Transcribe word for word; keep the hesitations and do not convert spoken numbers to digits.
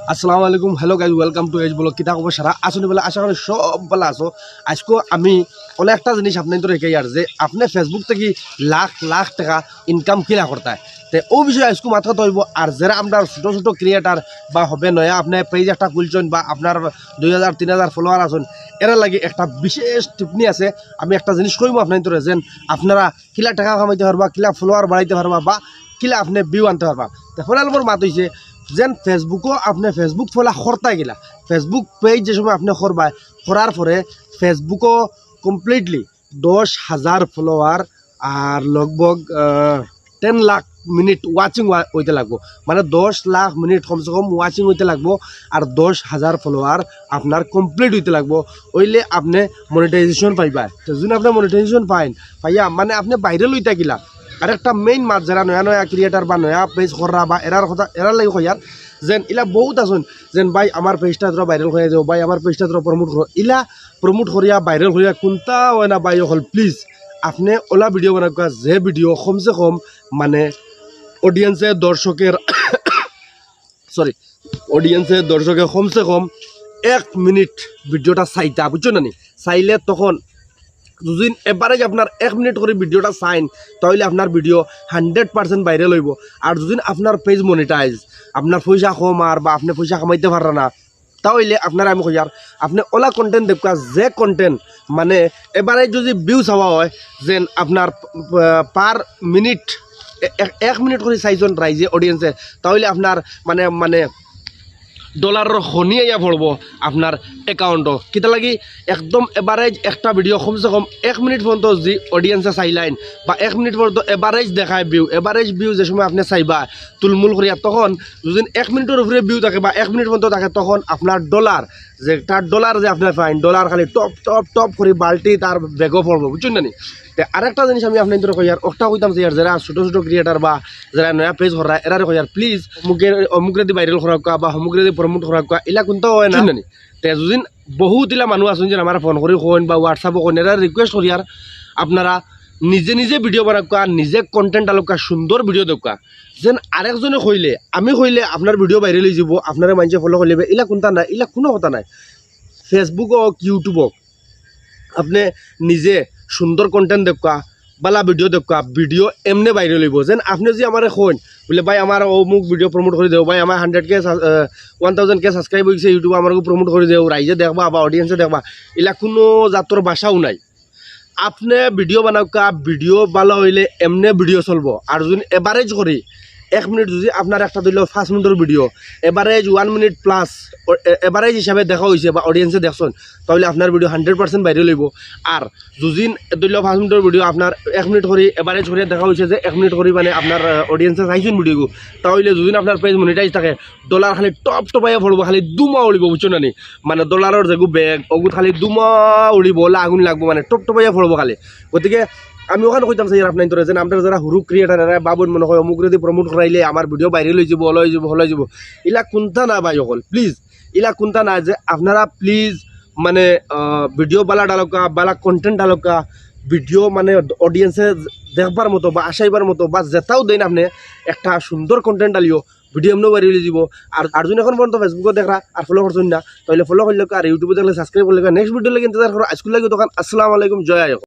আসসালামু আলাইকুম, hello guys, welcome to H Vlog। কিতা খবর সারা? আছো নি ভালা? আশা করি সব ভালা আছো। আইজকু আমি অলা একটা জিনিস আপনাইনতরে হিকাইয়ার যে আপনে Facebook থাকি লাখ লাখ টেকা income কিলা করতায়, তে অউ বিষয়ে আইজকু মাত কথা অইবো। আর যেরা আমরার ছোট ছোট creator বা হবে নয়া আপনে page একটা খুলছইন বা আপনার দুই হাজার তিন হাজার follower আছইন, এরার লাগি একটা বিশেষ টিপ্পনি আছে। আমি একটা জিনিস কইমু আপনাইনতরে, যেন আপনারা কিলা টেকা কামাইতা পারবা, কিলা follower বাড়াইতা পারবা বা কিলা আপনে view আনতা পারবা। তে পয়লা নম্বর মাত অইছে যেন Facebook-ও আপনে Facebook follow করতা গেলা, Facebook page যে সময় আপনে করবায়, করার পরে Facebook-ও completely দশ হাজার follower আর লগভগ, আহ, ten লাখ মিনিট watching অইতে লাগবো। মানে দশ লাখ মিনিট কমসে কম watching অইতে লাগবো, আর দশ হাজার follower আপনার complete অইতে লাগবো, অইলে আপনে monetization পাইবা। তে যদি আপনে monetization পাইন, পাইয়া মানে আপনে viral অইতা গেলা। আর একটা main মাত, যেরা নয়া নয়া creator বা নয়া page কররা বা এরার কথা, এরার লাগি কইয়ার, যেন ইলা বহুত আছইন, যেন ভাই আমার page-টা থুড়া viral করিয়া দেও, ভাই আমার page-টা থুড়া promote করো, ইলা promote করিয়া viral করিয়া কুন্তা অয় না ভাই অকল। Please আপনে অলা video বানাউক্কা, যে video কমসে কম মানে audience-এ দর্শকের sorry, audience-এ দর্শকে কমসে কম এক মিনিট video-টা চাইতা, বুঝছো না নি? চাইলে তখন যদি average আপনার এক মিনিট করি video-টা চাইন, তাইলে আপনার video hundred percent viral অইবো। আর যদি আপনার page monetize, আপনার পয়সা কম আর বা আপনে পয়সা কামাইতা পাররা না, তাইলে আপনারে আমি কইয়ার, আপনে অলা content দেউক্কা, যে content মানে average যদি view চাওয়া অয়, যেন আপনার, আহ, per minute এ-, এক, এক মিনিট করি চাইছইন রাইজে audience-এ, তাইলে আপনার মানে, মানে dollar-র খনি আইয়া পড়বো আপনার account-ও। কিতা লাগি? একদম average একটা video কমসে কম এক মিনিট পর্যন্ত যদি audience-এ চাইলাইন বা এক মিনিট পর্যন্ত average দেখায় view, average view যে সময় আপনে চাইবা তুলমুল করিয়া, তখন যদি এক মিনিটর উপরে view থাকে বা এক মিনিট পর্যন্ত থাকে, তখন আপনার dollar, যেটা dollar যে আপনে পাইন, dollar খালি টপ টপ টপ করি বালতি তার bag-ও পড়বো, বুঝছইন না নি? তে আরেকটা জিনিস আমি আপনাইনতরে কইয়ার, অটা কইতাম যে ইয়ার যেরা ছোট ছোট creator বা যেরা নয়া page কররা, এরারে কইয়ার, please অমুকে, অমুকরেদি viral করাউক্কা বা অমুকরেদি promote করাউক্কা, ইলা কুন্তা অয় না, বুঝছইন না নি? তে যদি বহুত ইলা মানুষ আছইন যে আমারে phone করি কইন বা WhatsApp-ও কইন, এরারে request করিয়ার, আপনারা নিজে নিজে video বানাউক্কা, নিজে content আনউক্কা, সুন্দর video দেউক্কা। যেন আরেকজনে কইলে, আমি কইলে আপনার video viral অইযিবো, আপনারে মানষে follow করিলিবা, ইলা কুন্তা নায়, ইলা কুনু কথা নায়। Facebook অউক, YouTube অউক, আপনে নিজে সুন্দর content দেউক্কা, বালা video দেউক্কা, video এমনে viral অইবো। যেন আপনে যদি আমারে কইন, বুলে, "ভাই, আমার অমুক video promote করি দেও, ভাই, আমার hundred K sub-, আহ, one thousand K subscribe অইগেছে YouTube, আমারে promote করি দেও, রাইজে দেখবা বা audience-এ দেখবা", ইলা কুনু জাতর ভাষাও নাই। আপনে video বানাউক্কা, video বালা অইলে এমনে video চলবো। আর যদি average করি, এক মিনিট যদি আপনার একটা ধরলে পাঁচ মিনিটর video, average one minute plus, ও, এ-, average হিসাবে দেখা অইছে বা audience-এ দেখছইন, তাইলে আপনার video hundred percent viral অইবো। আর যদি ধরলে পাঁচ মিনিটর video আপনার এক মিনিট করি average করি দেখা অইছে যে এক মিনিট করি মানে আপনার, আহ, audience-এ চাইছইন video গু, তাইলে যদি আপনার page monetize থাকে, dollar খালি টপ টপাইয়া পড়বো, খালি ধুমা উড়িবো, বুঝছো না নি? মানে dollar-র যেগু bag, অগুত খালি ধুমা উড়িবো, অলা আগুন লাগবো, মানে টপ টপাইয়া পড়বো খালি। গতিকে আমি অখান কইতাম চাইয়ার আপনাইনতরে, যেন আমরা যেরা হুরু creator, এরা ভাবইন মনে কয় অমুকরেদি promote করাইলে আমার video viral অইযিবো, অলা অইযিবো, হলা অইযিবো, ইলা কুন্তা না ভাই অকল, please, ইলা কুন্তা না। যে আপনারা please মানে, আহ, video বালা ডালউক্কা, বালা content ডালউক্কা, video মানে audience-এ দেখবার মতো বা আসাইবার মতো বা যেতাউ দেইন আপনে একটা সুন্দর content ডালিও, video এমনেউ viral অইযিবো। আর, আর যদি এখন পর্যন্ত Facebook-ও দেখরা আর follow করছইন না, তাইলে follow করিলাউক্কা, আর YouTube-ও দেখলে subscribe করিলাউক্কা। Next video লাগি ইন্তজার করো। আইজকুর লাগি অতখান। আসসালামু আলাইকুম, জয় আই অসম।